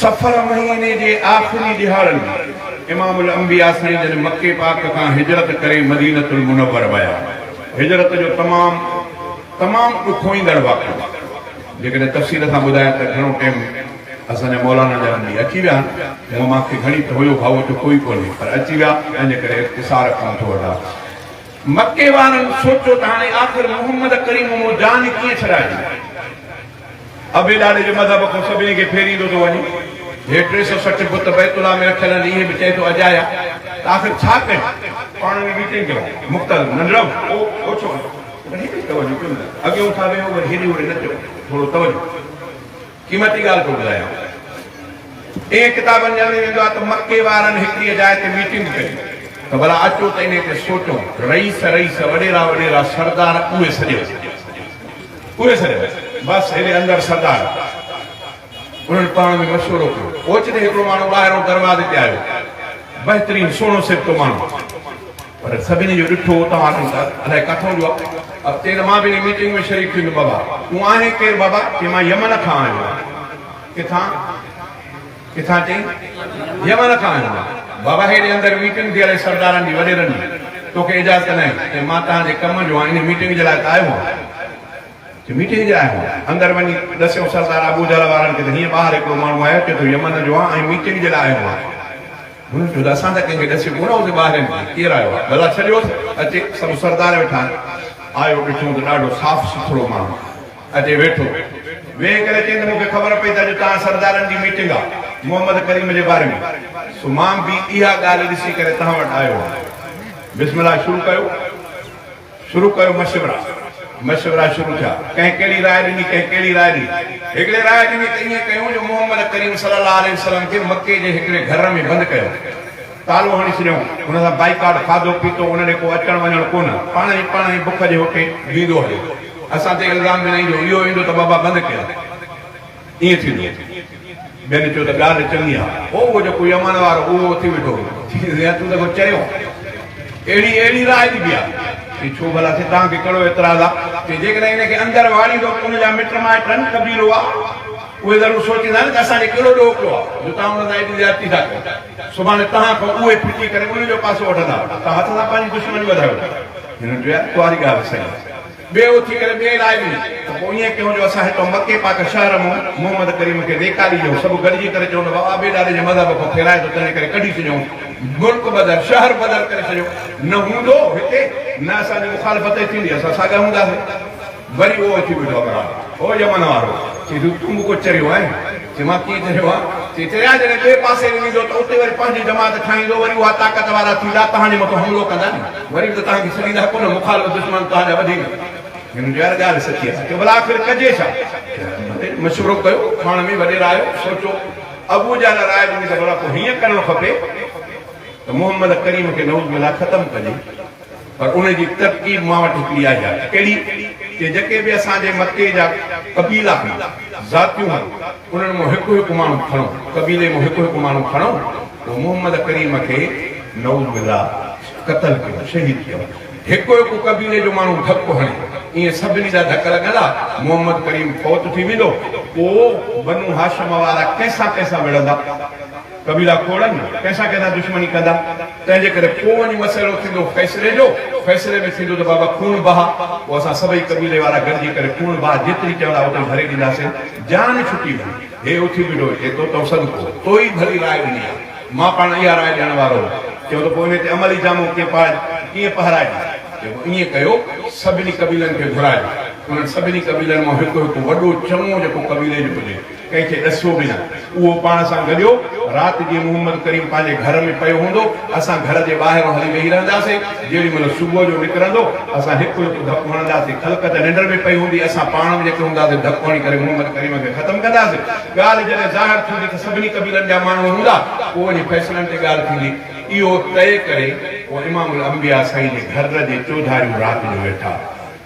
صفر مهيني جي آخري ڏهاڙن ۾ امام الانبياء سائين جن مڪي پاڪ کان هجرت ڪري مدينة المنور ويا. هجرت جو تمام تمام ڏکوئيندڙ واقعو جيڪڏهن تفصيل سان ٻڌايان ته گهڻو ٽيم اسان جا مولانا جن به اچي ويا آهن. هونء مان کي گهڻي ته هيو ڀائو جو ڪوئي ڪونهي پر اچي ويا تنهنجي ڪري اختصار ڪم ٿو وٺان. مڪي وارن سوچيو ته هاڻي آخر محمد ڪريم مون جان ڪيئن ڇڏائجي؟ ابي ڏاڏي جي مذهب کان سڀني کي ڦيريندو ٿو وڃي. هي 360 بت بيت الله ۾ رکيل آهن اهي به چئي ٿو اجايا ته آخر ڇا ڪيون؟ پاڻ ۾ ميٽنگ ڪيون مختلف ننڍڙؤ او او ڇو هيڏي توجه ڪيو نه اڳيون ٿا ويهو وري هيڏي هوڏي نه ٿيو ٿورو توجه قيمتي ڳالهه پيو ٻڌايان. ائين ڪتابن ڄاڻي ويندو آهي ته مڪي وارن هڪڙيء جاء تي ميٽنگ ڪئي ته ڀلا اچو ته انهيء تي سوچون. رئيس رئيس، وڏيرا وڏيرا، سردار اهي سڏيو. اهي سڏيو. بس هيڏي اندر سردار. انهن پاڻ ۾ مشورو ڪيو. اوچتي هڪڙو ماڻهو ٻاهرئون دروازي تي آيو. بهترين سهڻو سيبتو ماڻهو. پر سڀني جو ڏٺو اتان وارن ته الائي ڪاٿئون جو آ. چئي ته مان به انهي ميٽنگ ۾ شريڪ ٿيندم بابا. تون آهين ڪير بابا؟ چئي مان يمن کان آيو آهيان. ڪٿان؟ ڪٿان چئي؟ يمن کان آيو آهيان. بابا هيڏي اندر ميٽنگ ٿي هلي سردارن جي وڏيرن جي. توکي اجازت ناهي. چئي مان توهان جي ڪم جو آهيان انهي ميٽنگ جي لاء ته آيو آهيان. چئي ميٽنگ جي لاء آيو آهيان. اندر وڃي ڏسيو سردار ابوجهل وارن کي ته هيئن ٻاهر هڪڙو ماڻهو آيو چئي ٿو يمن جو آهيان ۽ ميٽنگ جي لاء آيو آهيان. هنن چيو ته اسان ته ڪنهن کي ڏسيو ڪونه هوسين ٻاهرين کي ڪير آيو آهي ڀلا ڇڏيوس اچي سڀ سردار ويٺا آهن آيو ڏٺو ته ڏاڍو صاف سٿرو ماڻهو اچي ويٺو ويهي ڪري چيائين ته مون کي خبر پئي ته اڄ توهان سردارن جي ميٽنگ آهي محمد ڪريم جي باري ۾ سو مان به اها ڳالهه ڏسي ڪري توهان وٽ آيو آهيان بسم الله شروع ڪيو. شروع ڪيو مشورا مشورا شروع ٿيا ڪنهن ڪهڙي راء ڏني ڪنهن ڪهڙي راء ڏني هڪڙي راء ڏني ته ائين ڪيون جو محمد ڪريم صلي الله عليه وسلم کي مڪي جي هڪڙي گهر ۾ بند ڪيو تالو هڻي ڇڏيائون ان سان بائيڪاٽ کاڌو پيتو ان ڏي ڪو اچڻ وڃڻ ڪونه پاڻ ئي پاڻ ئي بک جي هوٽي ويندو هليو اسان تي الزام ڏنائين جو اهو ايندو ته بابا بند ڪيا ائين ٿيندو. ٻين چيو ته ڳالهه چڱي آ. هو اهو جيڪو يمن وارو اهو اٿي ويٺو هو. چيس يار تون ته ڪو چريو آن. اهڙي اهڙي راء ڏبي آ. چي ڇو ڀلا سي توهان کي ڪهڙو اعتراض آ. چي جيڪڏهن ان کي اندر واڙيندو ته ان جا مٽ مائٽ آهن، قبيلو آ. اهي ضرور سوچيندا نه ته اسان جي ڪهڙو ڏوهه ڪيو آ جو توهان ان سان ايڏي زيادتي ٿا ڪيو. سڀاڻي توهان کان اهي ڦٽي ڪري ان جو پاسو وٺندا. توهان هٿ سان پنهنجي دشمني وڌايو ٿا. هنن چيو يار توهاري ڳالهه صحيح آ. ٻئي اٿي ڪري ٻئي راء ڏني ته پوء ائين ڪيون جو اسان هتان مڪي پاڪ شهر مون محمد ڪريم کي نيڪالي ڏيون، سڀ گڏجي ڪري چئون ته بابا ابي ڏاڏي جي مذهب کان ڦيرائي ٿو تنهنجي ڪري ڪڍي ڇڏيون، ملڪ بدر شهر بدر ڪري ڇڏيو، نه هوندو هتي نه اسان جي مخالفت ئي ٿيندي، اسان ساڳيا هونداسين. وري اهو اٿي بيٺو همراهه، او يمن وارو، چئي ٿو تون به ڪو چريو آهين؟ چي مان ڪيئن چريو آهيان؟ چي چريا جڏهن ٻئي پاسي ڏي ويندو ته اتي وري پنهنجي جماعت ٺاهيندو، وري اها طاقت وارا ٿيندا، توهان جي مٿان حملو ڪندا ني، وري به ته توهان کي ڇڏيندا ڪونه، مخالف دشمن توهان جا وڌي ويندا. هن چيو يار ڳالهه سچي آهي. چيو ڀلا آخر ڪجي ڇا؟ چيو مشورو ڪيو، پاڻ ۾ وڏيرا آهيو، سوچو. ابو جهل راء ڏني ته ڀلا پوء هيئن ڪرڻ کپي ته محمد ڪريم کي نعوذ بالله ختم ڪجي. پر ان جي ترڪيب مان وٽ هڪڙي آئي آهي. ڪهڙي؟ چي جيڪي به اسان جي مڪي جا قبيلا هن، ذاتيون هن، انهن مان هڪ هڪ ماڻهو کڻو، قبيلي مان هڪ هڪ ماڻهو کڻو، پوء محمد ڪريم کي نعوذ بالله قتل ڪيو، شهيد ڪيو. هڪ هڪ قبيلي جو ماڻهو ڌڪ هڻي، ائين سڀني جا ڌڪ لڳندا، محمد ڪريم فوت ٿي ويندو، پوء بنو هاشم وارا ڪنهن سان ڪنهن سان وڙهندا؟ قبيلا کوڙن، ڪنهن سان ڪنهن سان دشمني ڪندا، تنهن جي ڪري پوء وڃي مسئلو ٿيندو فيصلي جو، فيصلي ۾ ٿيندو ته بابا خون بها، پوء اسان سڀئي قبيلي وارا گڏجي ڪري خون بها جيتري چوندا اوتري ڀري ڏينداسين، جان ڇٽي وڃي. هي اٿي بيٺو، چئي ٿو تو صدقو، تو ئي ڀلي راء ڏني آهي، مان پاڻ اها راء ڏيڻ وارو هو. چيو ته پوء انهي تي عملي جامو ڪيئن پائج، ڪيئن پهرائجي؟ چيو پوء ائين ڪيو، سڀني قبيلن کي گهرائجو، انهن سڀني قبيلن مان هڪ هڪ وڏو چڱو جيڪو قبيلي جو هجي، ڪنهن کي ڏسيو به نه. اهو پاڻ سان گڏيو. رات جيئن محمد ڪريم پنهنجي گهر ۾ پيو هوندو، اسان گهر جي ٻاهران هلي ويهي رهنداسين. جيڏي مهل صبح جو نڪرندو، اسان هڪ هڪ ڌڪ هڻنداسين. خلق ته ننڊ ۾ پئي هوندي، اسان پاڻ به جيڪي هونداسين، ڌڪ هڻي ڪري محمد ڪريم کي ختم ڪنداسين. ڳالهه جڏهن ظاهر ٿيندي ته سڀني قبيلن جا ماڻهو هوندا، پوء وڃي فيصلن تي ڳالهه ٿيندي. اهو طئي ڪري پوء امام الانبياء سائين جي گهر جي چوڌاريون رات جو ويٺا.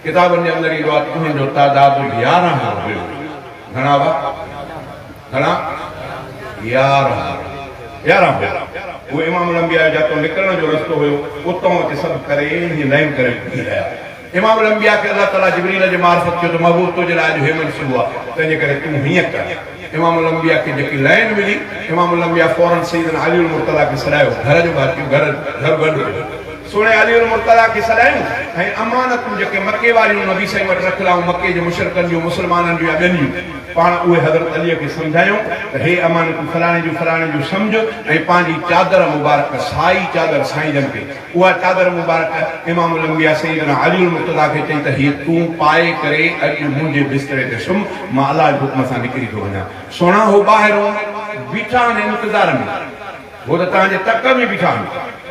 ڪتابن جي اندر ايندو آهي ته انهن جو تعداد 11 هيو. گهڻا هئا؟ گهڻا؟ 11. 11 هئا. اهي امام الانبياء جو جاتو نڪرڻ جو رستو هيو، اتئون اچي سڀ ڪري هيئن لائين ڪري بيهي رهيا. امام الانبياء کي الله تعاليٰ جبريل جي معرفت چيو ته محبوب تنهنجي لاء اڄ هي منصوبو آهي، تنهنجي ڪري تون هيئن ڪر. امام الانبياء کي جيڪي لائين ملي، امام الانبياء فوراً سيدنا علي المرتضيٰ کي سڏايو، گهر جو ڀاتي گهر گهر گڏ هيو. سهڻي علي المرتضيٰ کي سڏايون ۽ امانتون جيڪي مڪي واريون نبي سائين وٽ رکيل هيون مڪي جي مشرڪن جون، مسلمانن جون يا ٻين جون، پاڻ اهي حضرت علي کي سمجهايائون ته هي امانتون فلاڻي جون فلاڻي جون سمجهه ۽ پنهنجي چادر مبارڪ سائي چادر سائين جن کي اها چادر مبارڪ امام الانبياء سيدنا علي المرتضيٰ کي چئي ته هيء تون پائي ڪري اڄ منهنجي بستري تي سمهه، مان الله جي حڪم سان نڪري ٿو وڃان. سهڻا هو ٻاهرون بيٺا آهن انتظار ۾، هو ته توهان جي تڪ ۾ بيٺا آهن،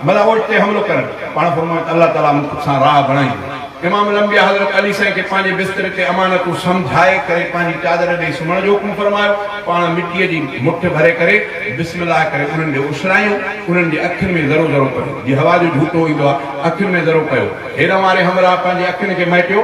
متان اوچتي حملو ڪرن. پاڻ فرمايو ته الله تعاليٰ مون سان راهه بڻائيندو. امام الانبياء حضرت علي سائين کي پنهنجي بستري تي امانتون سمجهائي ڪري پنهنجي چادر ڏئي سمهڻ جو حڪم فرمايو. پاڻ مٽيء جي مٺ ڀري ڪري بسم الله ڪري انهن ڏي اڇلايون، انهن جي اکين ۾ ذرو ذرو پيو، جيئن هوا جو جهوٽو ايندو آهي، اکين ۾ ذرو پيو. هيڏانهن واري همراهه پنهنجي اکين کي مهٽيو،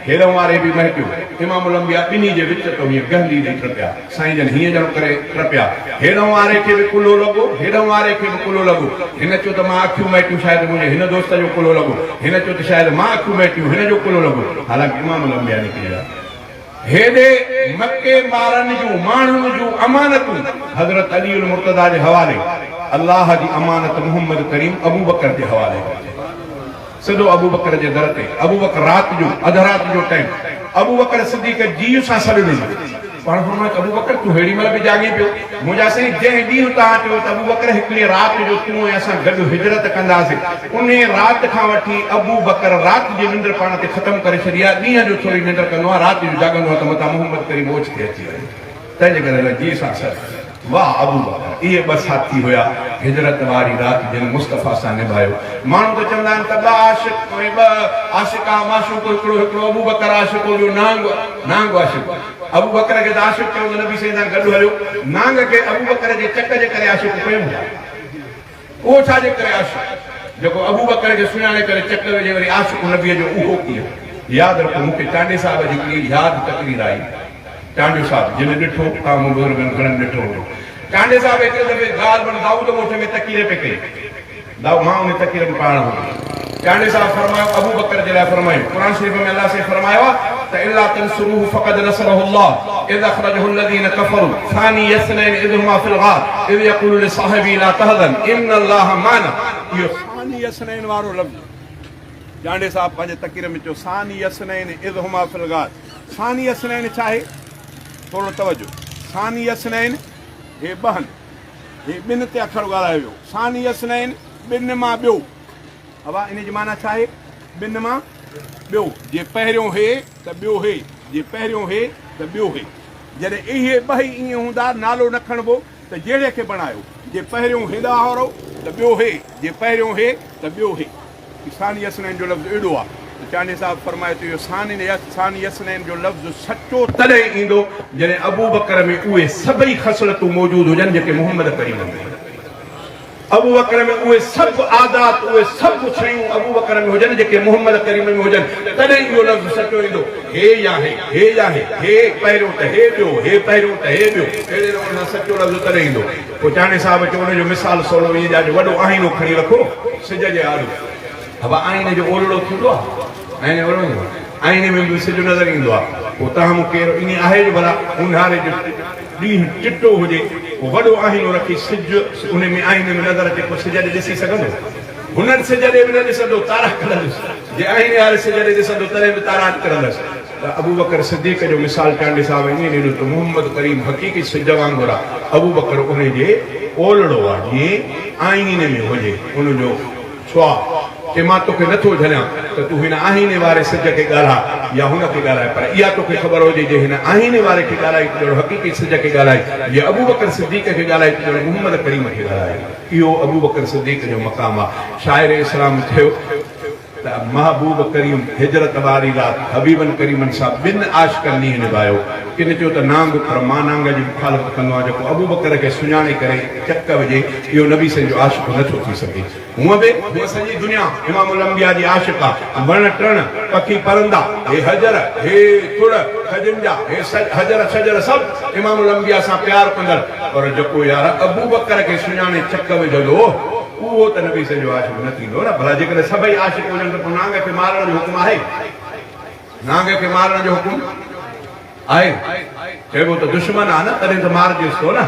هيڏانهن واري به مهٽيو. امام الانبياء ٻنهي جي وچ تان هيئن گهندي ڏئي ٽپيا. سائين جن هيئن ڄڻ ڪري ٽپيا. هيڏانهن واري کي به ڪلهو لڳو، هيڏانهن واري کي به ڪلهو لڳو. هن چيو ته مان اکيون مهٽيون شايد منهنجي هن دوست جو ڪلهو لڳو. هن چيو ته شايد مان اکيون مهٽيون هن جو ڪلهو لڳو. حالانڪ امام الانبياء نڪري ويا. هيڏي مڪي مارن جون ماڻهن جون امانتون حضرت علي المرتضيٰ جي حوالي، الله جي امانت محمد ڪريم ابوبڪر جي حوالي ڪئي. سڌو ابوبڪر جي در تي، ابوبڪر رات جو اڌ رات جو ٽائيم، ابوبڪر صديق جيء سان سڏ ڏنو. پاڻ فرمايو ته ابوبڪر تون ههڙي مهل به جاڳين پيو؟ منهنجا سائين جنهن ڏينهن توهان چيو ته ابوبڪر هڪڙي رات جو تون ۽ اسان گڏ هجرت ڪنداسين، انهيء رات کان وٺي ابوبڪر رات جي ننڊ پاڻ تي ختم ڪري ڇڏي آهي، ڏينهن جو ٿوري ننڊ ڪندو آهي، رات جو جاڳندو آهي ته متان محمد ڪريم اوچتي اچي وڃي. تنهنجي ڪري الله جيء سان سڏ. واه ابوبڪر! اهي ٻه ساٿي هيا هجرت واري رات جن مصطفيٰ سان نڀايو. ماڻهو ته چوندا آهن ته ٻه عاشق ۽ ٻه عاشقا معشوق هڪڙو هڪڙو ابوبڪر عاشق هو ٻيو نانگ نانگ عاشق. ابوبڪر کي ته عاشق چيو ته نبي سائين سان گڏ هليو. نانگ کي ابوبڪر جي چڪ جي ڪري عاشق ڪيون ٿا. اهو ڇا جي ڪري عاشق؟ جيڪو ابوبڪر کي سڃاڻي ڪري چڪ وجهي وري عاشق نبيء جو اهو ڪيئن؟ ياد رکو مون کي چانڊيي صاحب جي هڪڙي ياد تقرير آئي. چانڊيو صاحب جن ڏٺو، توهان مون بزرگن گهڻن ڏٺو هوندو. چانڊيي صاحب هڪڙي دفعي غالباً دائود ڳوٺ ۾ تقرير پئي ڪئي. دائود مان ان تقرير ۾ پاڻ هوس. چانڊيي صاحب فرمايو ابوبڪر جي لاء فرمايو قرآن شريف ۾ الله سائين فرمايو آهي ته الا تنصروه فقد نصره الله اذ اخرجه الذين كفروا ثاني اثنين اذ هما في الغار اذ يقول لصاحبه لا تحزن ان الله معنا اهو ثاني اثنين وارو لفظ چانڊيي صاحب پنهنجي تقرير ۾ چيو ثاني اثنين اذ هما في الغار ثاني اثنين ڇا آهي؟ ٿورو توجه ثاني اثنين هي ٻهن هي ٻن تي اکر ڳالهايو ويو ثاني اثنين ٻن مان ٻيو ابا ان جي معنيٰ ڇا آهي؟ ٻن مان ٻيو جي پهريون هي ته ٻيو هي جي پهريون هي ته ٻيو هي جڏهن اهي ٻئي ائين هوندا نالو نه کڻبو ته جهڙي کي بڻايو جي پهريون هيڏانهن ته ٻيو هي جي پهريون هي ته ٻيو هي. ثاني اثنين جو لفظ اهڙو آهي ته چانڊيي صاحب فرمايو ته اهو ثاني اثنين جو لفظ سچو تڏهن ايندو جڏهن ابوبڪر ۾ اهي سڀئي خصلتون موجود هجن جيڪي محمد ڪريم ۾ آهن. ابوبڪر ۾ اهي سڀ عادات، اهي سڀ شيون ابوبڪر ۾ هجن جيڪي محمد ڪريم ۾ هجن تڏهن اهو لفظ سچو ايندو. هي يا هي، هي يا هي، هي پهريون ته هي ٻيو، هي پهريون ته هي ٻيو، اهڙي نموني سان سچو لفظ تڏهن ايندو. پوء چانڊيي صاحب چيو ان جو مثال سولو ائين ڏيان جو وڏو آئينو کڻي رکو سج جي آڏو. ابا آئيني جو اولڙو ٿيندو آ؟ آئيني جو اولڙو ٿيندو آ؟ آئيني ۾ به سج نظر ايندو آ. پوء توهان مون ڪير ائين آهي جو ڀلا اونهاري جو ڏينهن چٽو هجي پوء وڏو آئينو رکي سج ان ۾ آئيني ۾ نظر اچي پوء سج ڏي ڏسي سگهندو؟ هن سج ڏي به نه ڏسندو تارا ڪڍندس. جي آئيني واري سج ڏي ڏسندو تڏهن به تارا نڪرندس. ته ابوبڪر صديق جو مثال چانڊيي صاحب ائين ڏنو ته محمد ڪريم حقيقي سج وانگر آ، ابوبڪر ان جي اولڙو آ، جيئن آئيني ۾ هجي ان جو شعاع. چي مان توکي نه ٿو جهليان ته تون هن آئيني واري سج کي ڳالهاء يا هن کي ڳالهاء پر اها توکي خبر هجي جي هن آئيني واري کي ڳالهائي ته ڄڻ حقيقي سج کي ڳالهائي، جي ابوبڪر صديق کي ڳالهائي ته ڄڻ محمد ڪريم کي ڳالهائي. اهو ابوبڪر صديق جو مقام آ. شاعر اسلام چيو. ته محبوب ڪريم هجرت واري رات حبيبن ڪريمن سان ٻن عاشقن نينهن نڀايو. ڪن چيو ته نانگ پر مان نانگ جي مخالفت ڪندو آهيان جيڪو ابوبڪر کي سڃاڻي ڪري چڪ وجهي اهو نبي سائين جو عاشق نه ٿو ٿي سگهي. هونء به هونء سڄي دنيا امام الانبياء جي عاشق آ. وڻ ٽڻ، پکي پرندا، هي حجر، هي تڙ کجين جا، هي حجر شجر سڀ امام الانبياء سان پيار ڪندڙ پر جيڪو يار ابوبڪر کي سڃاڻي چڪ وجهندو اهو ته نبي سائين جو عاشق نه ٿيندو نه. ڀلا جيڪڏهن سڀئي عاشق هجن ته پوء نانگ کي مارڻ جو حڪم آهي؟ نانگ کي مارڻ جو حڪم آهي؟ چئبو ته دشمن آ نه تڏهن ته مارجيس ٿو نه.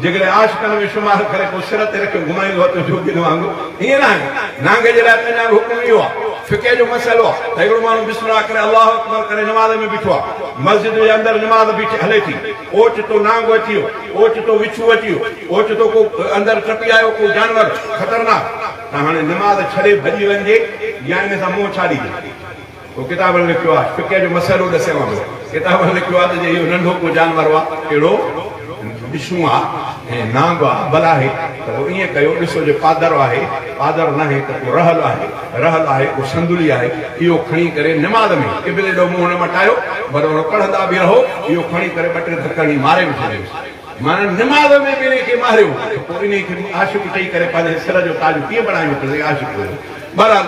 جيڪڏهن عاشقن ۾ شمار ڪري پوء سر تي رکيو گهمائيندو اٿو جوڳين وانگر. ائين ناهي. نانگ جي لاء ته اڃا به حڪم اهو آ. فقه جو مسئلو آ ته هڪڙو ماڻهو بسم الله ڪري الله اڪبر ڪري نماز ۾ بيٺو آ. مسجد جي اندر نماز بيٺي هلي ٿي. اوچتو نانگ اچي ويو. اوچتو وڇو اچي ويو. اوچتو ڪو اندر ٽپي آيو ڪو جانور خطرناڪ ته هاڻي نماز ڇڏي ڀڄي وڃجي يا ان سان منهن ڇا ڏجي؟ پوء ڪتابن لکيو آهي، فقه جو مسئلو ڏسيانو ٿو، ڪتابن لکيو آهي ته جي اهو ننڍو ڪو جانور آ، ڪهڙو وڇون آ ۽ نانگ آ، بلا آهي ته پوء ائين ڪيو، ڏسو جي پادر آهي، پادر ناهي ته پوء رحل آهي، رحل آهي ڪو صندلي آهي، اهو کڻي ڪري نماز ۾ قبلي ڏو منهن نه مٽايو، برابر پڙهندا به رهو، اهو کڻي ڪري ٻه ٽي ڌڪ هڻي ماري به ڇڏيوس. معنيٰ نماز ۾ به انهي کي ماريو ته پوء انهي کي عاشق چئي ڪري پنهنجي سر جو تاج ڪيئن بڻايون ته سائين عاشق هيو. بهرحال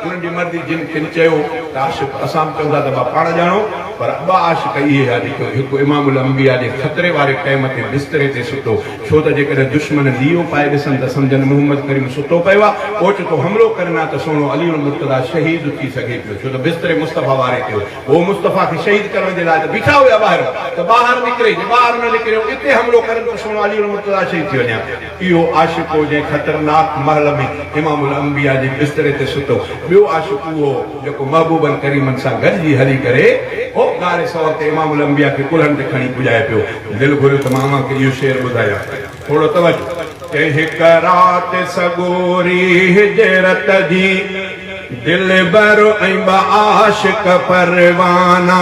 انهن جي مرضي جن ڪن چيو ته عاشق اسان به چئون ٿا ته ڀا پاڻ ڄاڻو پر ٻه عاشق اهي هيا جيڪو هڪ امام الانبياء جي خطري واري ٽيم تي بستري تي ستو ڇو ته جيڪڏهن دشمن ليئو پائي ڏسن ته سمجهن محمد ڪريم ستو پيو آ اوچتو حملو ڪرين ها ته سهڻو علي المرتضيٰ شهيد ٿي سگهي پيو ڇو ته بستري مصطفيٰ واري تي هو. هو مصطفيٰ کي شهيد ڪرڻ جي لاء ته بيٺا هيا ٻاهرون ته ٻاهر نڪري، جي ٻاهر نه نڪريو اتي حملو ڪرن ته سهڻو علي المرتضيٰ شهيد ٿي وڃي ها. اهو عاشق هو جنهن خطرناڪ مهل ۾ امام الانبياء جي بستري تي ستو. ٻيو عاشق اهو هو جيڪو محبوبن ڪريمن سان گڏجي هلي ڪري هو غار ثور تي امام الانبياء کي ڪلهن تي کڻي پڄائي پيو. دل گهريو ته مان اوهان کي اهو شعر ٻڌايان. ٿورو توجه. چئي هڪ رات سڳوري هجرت جي. دلبر ۽ ٻه عاشق پروانا،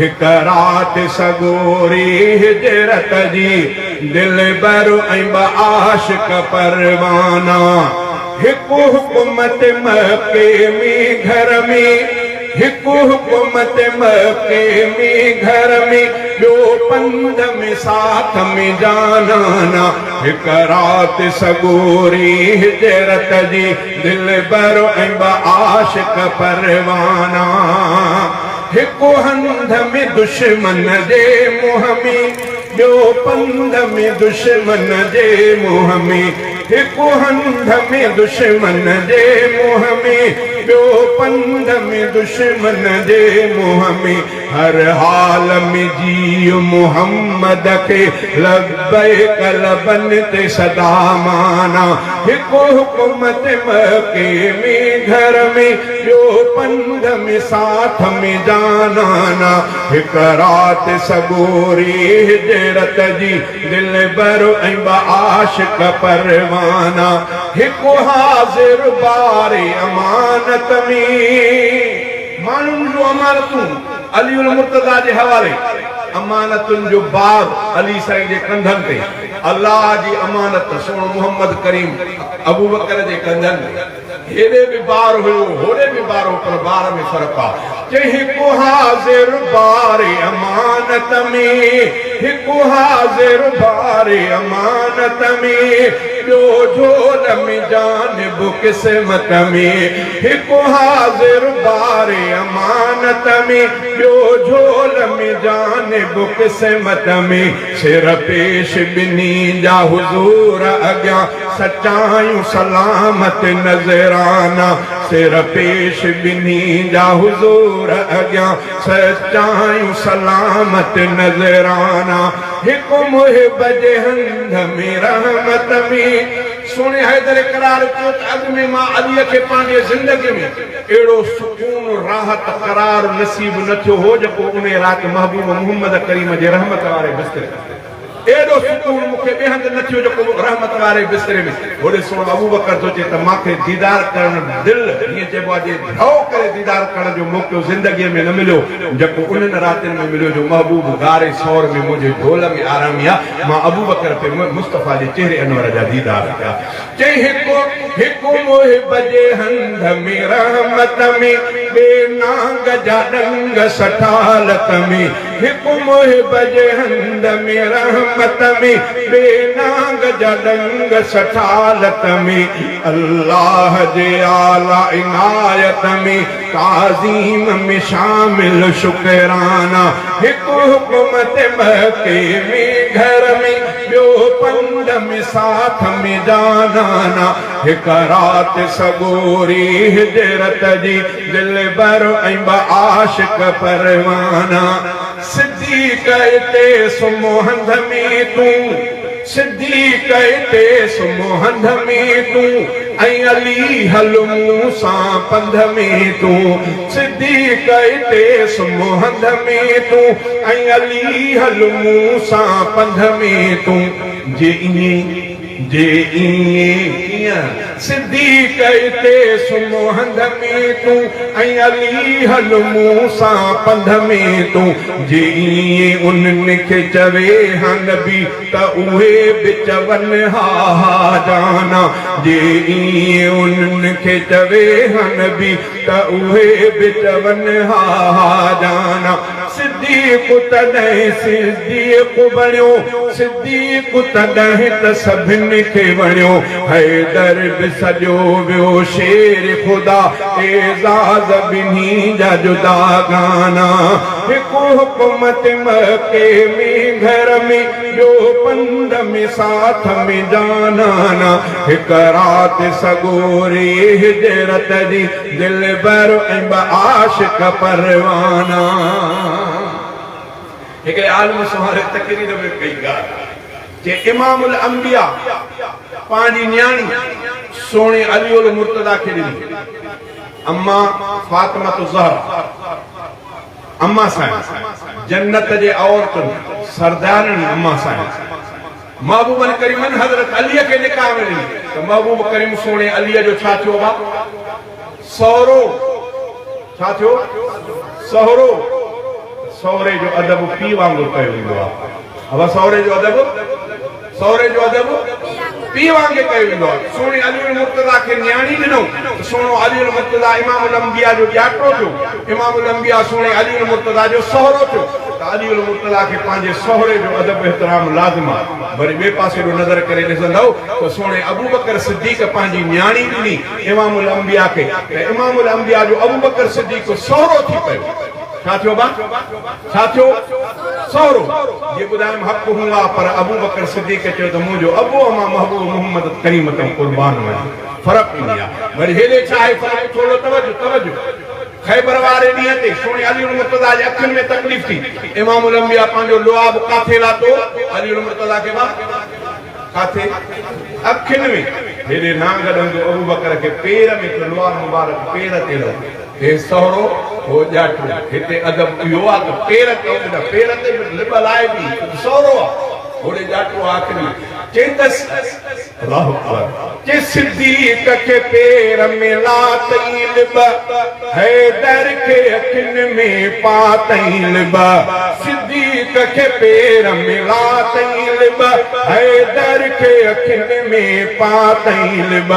هڪ رات سڳوري هجرت جي، دلبر ۽ ٻه عاشق پروانا، هڪ حڪم تي مڪي ۾ گهر ۾، هڪ حڪم تي مڪي ۾ گهر ۾، ٻيو پنڌ ۾ ساٿ ۾ جانانا، هڪ رات سڳوري هجرت جي. دلبر ۽ ٻه عاشق پروانا، هڪ هنڌ ۾ دشمن جي منهن ۾، ٻيو پنڌ ۾ دشمن جي منهن ۾، هڪ هنڌ ۾ دشمن جي منهن ۾، ٻيو پنڌ ۾ دشمن جي منهن ۾. هر حال ۾ جيء محمد کي لبيڪ لبن تي سدا مانا هڪ حڪم تي مڪي ۾ گهر ۾ ٻيو پنڌ ۾ ساٿ ۾ جانانا هڪ رات سڳوري هجرت جي دلبر ۽ ٻه عاشق پروانا هڪ حاضر بار امانت ۾. ماڻهن جون امانتون علي المرتضيٰ جي حوالي، امانتن جو بار علي سائين جي ڪنڌن تي، الله جي امانت سهڻو محمد ڪريم ابوبڪر جي ڪنڌن تي، هيڏي به بار هيو هوڏي به بار هو پر بار ۾ فرق آ، چئي هڪ حاضر بار امانت ۾، هڪ حاضر بار امانت ۾، ٻيو جهول ۾ جانب قسمت ۾. هڪ حاضر بار امانت ۾، ٻيو جهول ۾ جانب قسمت ۾، سر پيش ٻنهي جا حضور اڳيان، سچايون سلامت نذرانا، سر پيش ٻنهي جا حضور اڳيان، سچايون سلامت نذرانا، هڪ محب جي هنڌ ۾ رحمت ۾. سهڻي حيدر قرار چيو ته اڳ ۾ مان عليء کي پنهنجي زندگيء ۾ اهڙو سڪون، راحت، قرار نصيب نه ٿيو هو جيڪو انهيء رات محبوب محمد ڪريم جي رحمت واري بستري تي اهڙو سڪون مون کي ٻئي هنڌ نه ٿيو جيڪو رحمت واري بستري ۾. هوڏي سهڻو ابوبڪر ٿو چئي ته مان کي ديدار ڪرڻ دل هيئن چئبو آهي جي ڍؤ ڪري ديدار ڪرڻ جو موقعو زندگيء ۾ نه مليو جيڪو انهن راتين ۾ مليو جو محبوب غار ثور ۾ منهنجي جهول ۾ آرامي آ. مان ابوبڪر تي مصطفيٰ جي چهري انور جا ديدار ڪيا. چئي هڪ هڪ محب جي هنڌ ۾ رحمت ۾، ٻي نانگ جا ڏنگ سٺالت ۾. هڪ محب جي هنڌ ۾ رحمت ۾، ٻي نانگ جا ڏنگ سٺالت ۾. الله جي اعليٰ عنايت ۾، تعظيم ۾ شامل شڪرانا. هڪ حڪم تي مڪي ۾ گهر ۾، ٻيو پنڌ ۾ ساٿ ۾ جانانا، هڪ رات سڳوري هجرت جي، دلبر ۽ ٻه عاشق پروانا. صديق اتي سمهه هنڌ ۾ تون، صديق اتي سمهه هنڌ ۾ تون، ۽ علي هل مون سان پنڌ ۾ تون. صديق اتي سمهه هنڌ ۾ تون، ۽ علي هل مون سان پنڌ ۾ تون. جي ائين. جي ائين ڪيئن؟ صديق اتي سمهه هنڌ ۾ تون ۽ علي هل مون سان پنڌ ۾ تون. جي ائين انهن کي چوي ها نبي ته اهي به چون ها ها جانا. جي ائين انهن کي چوي ها نبي ته اهي به چون ها ها جانا. صديق تڏهن صديق بڻيو، صديق تڏهن ته سڀن کي وڻيو، حيدر به سڏيو ويو شير خدا، اعزاز ٻنهي جا جدا گانا، هڪ حڪم تي مڪي ۾ گهر ۾، ٻيو پنڌ ۾ ساٿ ۾ جانانا، هڪ رات سڳوري هجرت جي، دلبر ۽ ٻه عاشق پروانا. هڪڙي عالم سونهاري تقرير ۾ ڪئي ڳالهه چي امام الانبياء پنهنجي نياڻي سهڻي علي المرتضيٰ کي ڏني اما فاطمة الزهرا اما سائين جنت جي عورتن سردارڻي اما سائين محبوبن ڪريمن حضرت علي کي نڪاح ۾ ڏني ته محبوب ڪريم سهڻي علي جو ڇا ٿيو ڀا؟ سهرو ڇا ٿيو؟ سهرو سهري جو ادب پيء وانگر ڪيو ويندو آهي. ابا سهري جو ادب سهري جو ادب پيء وانگي ڪيو ويندو آهي. سهڻي علي المرتضيٰ کي نياڻي ڏنو ته سهڻو علي المرتضيٰ امام الانبياء جو ڄاٽو ٿيو. امام الانبياء سهڻي علي المرتضيٰ جو سهرو ٿيو ته علي المرتضيٰ کي پنهنجي سهري جو ادب احترام لازم آهي. وري ٻئي پاسي ڏو نظر ڪري ڏسندؤ ته سهڻي ابوبڪر صديق پنهنجي نياڻي ڏني امام الانبياء کي ته امام الانبياء جو ابوبڪر صديق سهرو ٿي پيو. ڇا ٿيو ڀا؟ ڇا ٿيو؟ سهرو. جي ٻڌايم حق هون آ پر ابوبڪر صديق چيو ته منهنجو ابو امان محبوب محمد ڪريم تان قربان وڃان. فرق انهي آ. وري هيڏي ڇا آهي فرق ٿورڙو توجه توجه. خيبر واري ڏينهن تي سهڻي علي المرتضيٰ جي اکين ۾ تڪليف ٿي. امام الانبياء پنهنجو لعاب ڪاٿي لاتو؟ علي المرتضيٰ کي ڀا ڪاٿي؟ اکين ۾. هيڏي نانگ ڏنگيو ابوبڪر کي پير ۾ ته لعاب مبارڪ پير تي لڳو. هي سهرو هو ڄاٽو. هتي ادب اهو آ ته پير تي نه پير تي به لٻ لائبي ته سهرو آ. هوڏي ڄاٽو آ اکين ۾. چيندس. الله اڪبر چي صديق کي پير ۾ لاتئين لٻ، حيدر کي اکين ۾ پاتئين لٻ، صديق کي پير ۾ لاتئين لٻ، حيدر کي اکين ۾ پاتئين لٻ،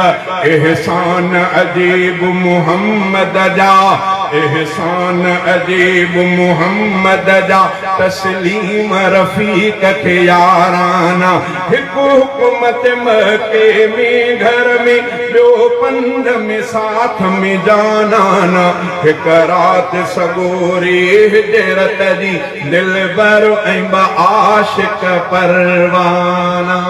احسان عجيب محمد جا، احسان عجيب محمد جا، تسليم رفيق کي يارانا. هڪ حڪم تي مڪي ۾ گهر ۾، ٻيو پنڌ ۾ ساٿ ۾ جانانا، هڪ رات سڳوري هجرت جي، دلبر ۽ ٻه عاشق پروانا.